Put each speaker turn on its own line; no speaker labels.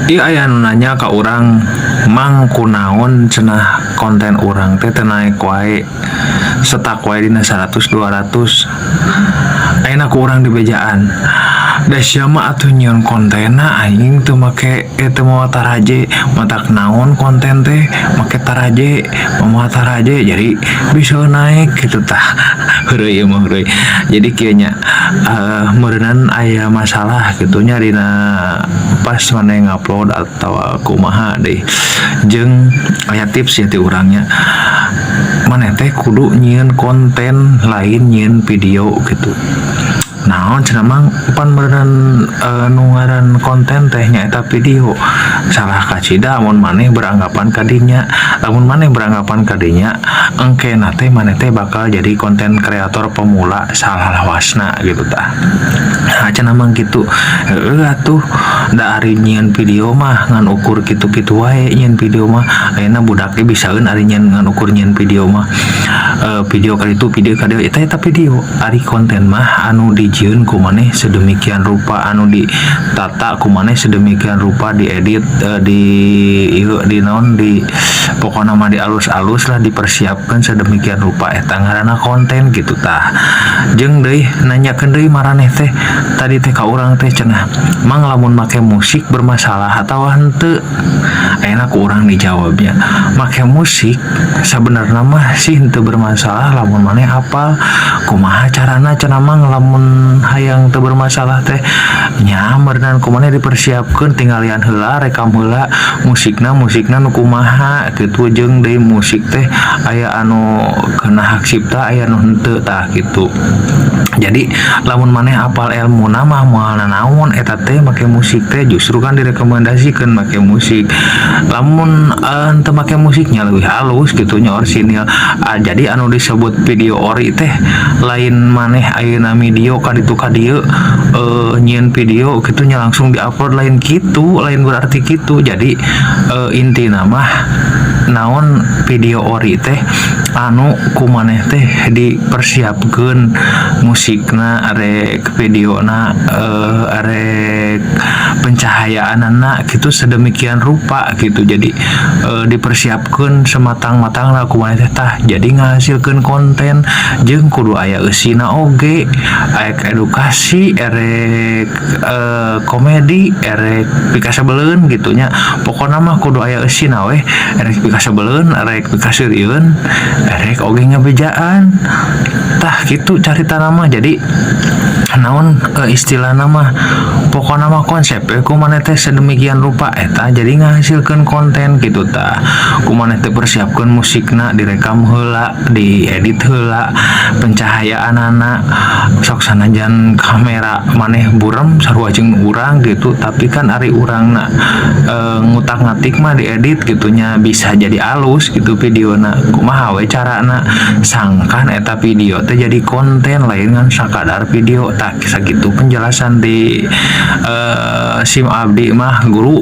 Ieu aya nu nanya ka urang, "Mang, kunaon cenah konten urang teh teu naek wae, stuck wae dina 100 200?" Ayeuna ku urang dibejaan, "Da sia mah atuh nyieun kontenna aing teu make teu mawa taraje. Matak naon konten teh make taraje, mawa taraje jadi bisa naek gitu." Tah, heureuy ieu mah, heureuy. Jadi kieu nya, meureunan aya masalah kitu nya dina pas maneh ngupload atawa kumaha deui. Jeung aya tips ya ti urang nya, maneh teh kudu nyieun konten, lain nyieun video gitu. "Naon cenah, Mang? Pan meureunan nu ngaran konten teh nyaeta video." Salah kacida mun maneh beranggapan kadinya. Lamun maneh beranggapan kadinya, engkena teh maneh teh bakal jadi konten kreator pemula salalawasna gitu tah. "Nah cenah, Mang, kitu." Heueuh atuh, da ari nyieun video mah ngan ukur kitu-kitu wae. Nyieun video mah ayeuna budak ge bisaeun. Ari nyieun ngan ukur nyieun video mah, video ka ditu, video ka dieu, eta eta video. Ari konten mah anu dijieun ku maneh sedemikian rupa, anu ditata ku maneh sedemikian rupa, diedit, di ieu, di naon, di pokona mah di alus-alus lah, dipersiapkan sedemikian rupa, eta ngaranna konten gitu tah. Jeung deui nanyakeun deui maraneh teh tadi teh ka urang teh cenah, "Mang, lamun make musik bermasalah atawa henteu?" Ayeuna ku urang dijawabnya, make musik sabenerna mah sih henteu bermasalah lamun maneh apal. "Kumaha carana cenah, Mang, lamun hayang teu bermasalah teh?" Nya meureunan ku maneh dipersiapkeun, tinggalian heula, rekam heula musikna, musikna nu kumaha kitu. Jeung deui musik teh aya anu kena hak cipta, aya nu henteu, tah kitu. Jadi lamun maneh apal elmuna mah moal nanaon eta teh make musik teh. Justru kan direkomendasikeun make musik. Lamun henteu make musiknya leuwih halus gitu nya, orisinil. Ah, jadi anu disebut video ori teh lain maneh ayeuna video ka ditu ka dieu, nyieun video kitu nya, langsung diupload, lain kitu, lain berarti kitu. Jadi intina mah naon, video ori teh anu ku maneh teh dipersiapkeun musikna, arek videona, arek pencahayaanana gitu, sedemikian rupa gitu. Jadi dipersiapkeun sematang-matangna ku maneh teh, tah jadi ngahasilkeun konten. Jeung kudu aya eusina oge, arek edukasi, erek komedi, erek pikasebeleun gitu nya, pokona mah kudu aya eusina weh, erek pikasebeleun, erek pikaseurieun, erek oge ngabejaan, tah kitu caritana mah. Jadi naon, istilahna mah pokona mah konsep we ku maneh teh sedemikian rupa, eta jadi ngahasilkeun konten gitu. Tah, ku maneh teh persiapkeun musikna, direkam heula, diedit heula, pencahayaanana sok sanajan kamera maneh burem sarua jeung urang gitu, tapi kan ari urangna ngutak-ngatik mah diedit gitu nya, bisa jadi alus gitu videona. Kumaha we carana sangkan eta video teh jadi konten, lain ngan sakadar video. Tah, sakitu penjelasan di sim abdi mah, guru.